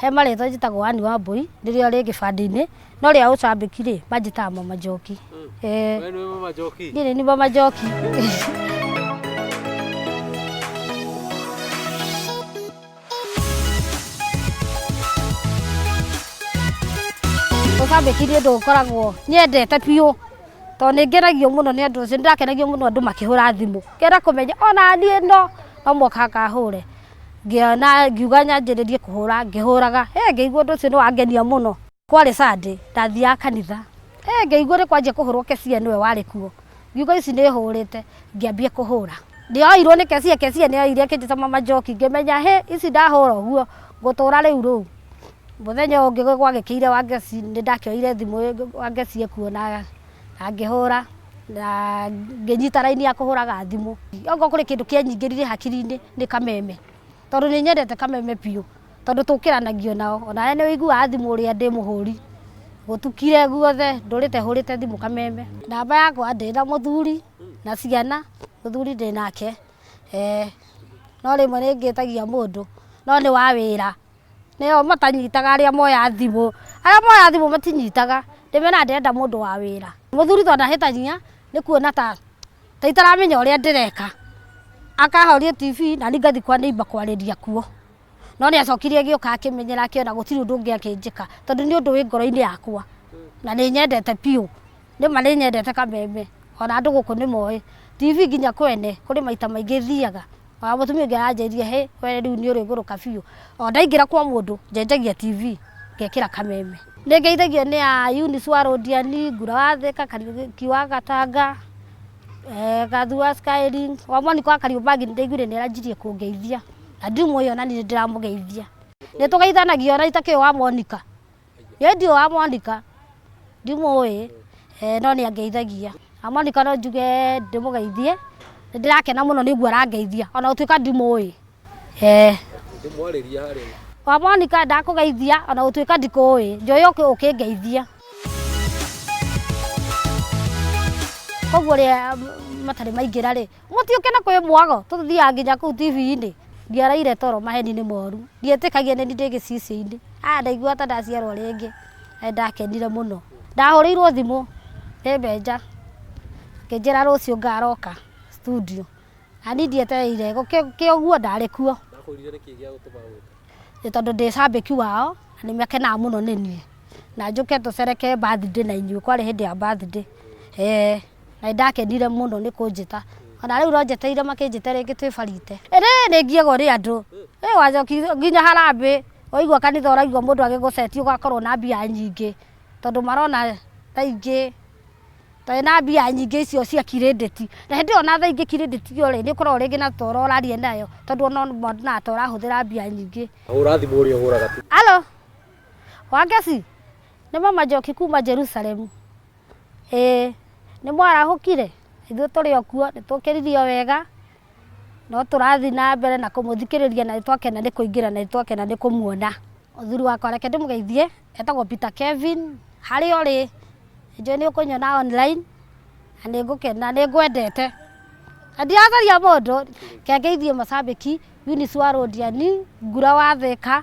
He marĩtwa njĩtagwo Ann Wambũi, nĩrĩo rĩ gĩbandĩ-inĩ, no rĩa ũcambĩki rĩ, manjĩtaga Mama Njoki. Ĩĩ. We nĩwe Mama Njoki? Niĩ nĩ niĩ Mama Njoki. Ũcambĩki nĩ ũndũ ũkoragwo nyendete biũ, tondũ nĩ ngenagio mũno nĩ ũndũ ũcio, nĩ ndakenagio mũno andũ makĩhũra thimũ, ngenda kũmenya ona niĩ no mũhaka ngahũre. Ngĩona ngiuga nyanjĩrĩrie kũhũra, ngĩhũraga, hĩ ngĩigua ũndũ ũcio nĩ wangenia mũno. Kwarĩ Sunday, ndathiaga kanitha, hĩ ngĩigua nĩ kwanjia kũhũrwo Kesia nĩwe warĩ kuo, ngiuga ici nĩ hũrĩte, ngĩambia kũhũra. Ndioirwo nĩ Kesia, Kesia nĩ oire akĩnjĩta Mama Njoki, ngĩmenya hĩ ici ndahũra ũguo, ngũtũra rĩu rũu. Mũthenya ũyũ ũngĩ gwagĩkĩire Wangeci nĩ ndakĩoire thimũ Wangeci e kuo na ngĩhũra na ngĩnyita raini ya kũhũraga thimũ. Okorwo kũrĩ kĩndũ kĩanyingĩrire hakiri-inĩ nĩ kameme, tondũ nĩ nyendete kameme biũ, tondũ tũkĩranagio nao, onawe nĩ ũiguaga thimũ ũrĩa ndĩ mũhũri, gũtukire guothe ndũrĩte hũrĩte thimũ kameme. Namba yakwa ndĩna mũthuri na ciana, mũthuri ndĩnake, no rĩmwe nĩ ngĩtagia mũndũ no nĩ wa wĩra. Nĩo matanyitaga arĩa moya thimũ, arĩa moya thimũ matinyitaga, ndĩmeraga ndĩrenda mũndũ wa wĩra. Mũthuri twanahĩtania nĩ kuona ta ta itaramenya ũrĩa ndĩreka, akahoria TV na niĩ ngathiĩ kwa neighbour kwarĩria kuo. No nĩ acokire agĩũka akĩmenyera akĩona gũtirĩ ũndũ ũngĩ angĩnjĩka tondũ nĩ ũndũ wĩ ngoro-inĩ yakwa na nĩ nyendete biũ. Nĩma nĩ nyendete kameme ona andũ gũkũ nĩ moĩ. TV nginya kwene kũrĩ maita maingĩ thiaga. Ona mũtumia ũngĩ aranjĩrire hĩ we rĩu nĩ ũrĩgũrũka biũ. O ndaingĩra kwa mũndũ njenjagia TV ngekĩra kameme. Nĩ ngeithagio nĩ a Eunice wa Rũndiani, Ngura wa Thĩka, Kariũki wa Gatanga, Gathu wa Skyring, wa Monica wa Kariũmbangi nĩ ndaiguire nĩ aranjirie kũngeithia na ndimũĩ ona niĩ nĩ ndĩramũgeithia. Nĩ tũgeithanagia ona itakĩũĩ wa Monica. Niĩ ndiũĩ wa Monica, ndimũĩ no nĩ angeithagia. Wa Monica no njuge ndĩmũgeithie, nĩ ndĩrakena mũno nĩ ũguo arangeithia ona gũtuĩka ndimũĩ. Ũngĩmwarĩria harĩa. Wa Monica ndakũgeithia ona gũtuĩka ndikũĩ, njũĩ ũkĩngeithia. Koguo rĩrĩa matarĩ maingĩra rĩ, mũtiũke na kwĩ mwago, tũthiaga nginya kũu TV-inĩ. Ndiaraire toro maheni nĩ moru, ndietĩkagia nĩ niĩ ndĩ gĩcicio-inĩ, aa ndaiguaga ta ndaciarwo rĩngĩ, nĩ ndakenire mũno. Ndahũrĩirwo thimũ nĩ Benja, akĩnjĩra rũciũ ngaroka studio, na niĩ ndietereire, gũkĩa ũguo ndarĩ kuo. Ndakwĩrire nĩkĩ gĩa gũtũma ũke? Nĩ tondũ ndĩ cambĩki wao, na nĩ makenaga mũno nĩ niĩ, na njũke tũcereke birthday na inyuĩ, kwarĩ hĩndĩ ya birthday, ĩĩ. Na nĩ ndakenire mũno nĩ kũnjĩta. Ona rĩu no njetereire makĩnjĩte rĩngĩ twĩbarite. Ĩĩ nĩ ngiagwo nĩ andũ. Ĩ Wanjoki nginya harambĩ waigua kanitha ũraigua mũndũ agĩgũcetia ũgakorwo na mbia nyingĩ. Tondũ marona thaa ingĩ ta wĩna mbia nyingĩ icio cia kirĩndĩti. Na hĩndĩ ĩyo ona thaa ingĩ kirĩndĩti ĩyo rĩ, nĩ ũkoragwo rĩngĩ na toro ũraria nayo tondũ ona monaga ta ũrahũthĩra mbia nyingĩ. Hũra thimũ ũrĩa ũhũraga tu. Alo, Wangeci, nĩ mama Njoki kuma Jerusalem. Ĩĩ, nĩ mwarahũkire? Ithuĩ tũrĩ o kuo, nĩ tũkĩririe o wega, no tũrathiĩ na mbere na kũmũthikĩrĩria na nĩ twakena nĩ kũingĩra na nĩ twakena nĩ kũmuona. Mũthuri wakwa reke ndĩmũgeithie, etagwo Peter Kevin, harĩa ũrĩ, nĩ njũĩ nĩ ũkũnyona online, na nĩ ngũkena, nĩ ngwendete. Na ndiracaria mũndũ, reke ngeithie macambĩki, Eunice wa Rũndiani, Ngura wa Thĩka.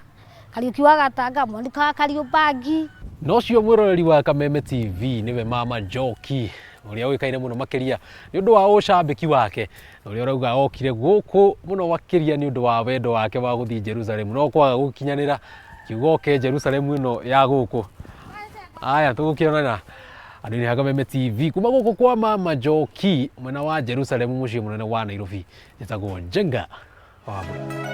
Kariũki wa Gatanga, Monica wa Kariũmbangi. Na ũcio mwĩroreri wa Kameme TV nĩwe Mama Njoki ũrĩa ũĩkaine mũno makĩria nĩ ũndũ wa ũcambĩki wake na ũrĩa ũrauga okire gũkũ mũno makĩria nĩ ũndũ wa wendo wake wa gũthiĩ Jerusalem no kwaga gũkinyanĩra kiuga oke Jerusalem ĩno ya gũkũ. Aya tũgũkĩonana andũ-inĩ a Kameme TV kuma gũkũ kwa Mama Njoki mwena wa Jerusalem mũciĩ mũnene wa Nairobi. Njĩtagwo Njenga wa Mbũi.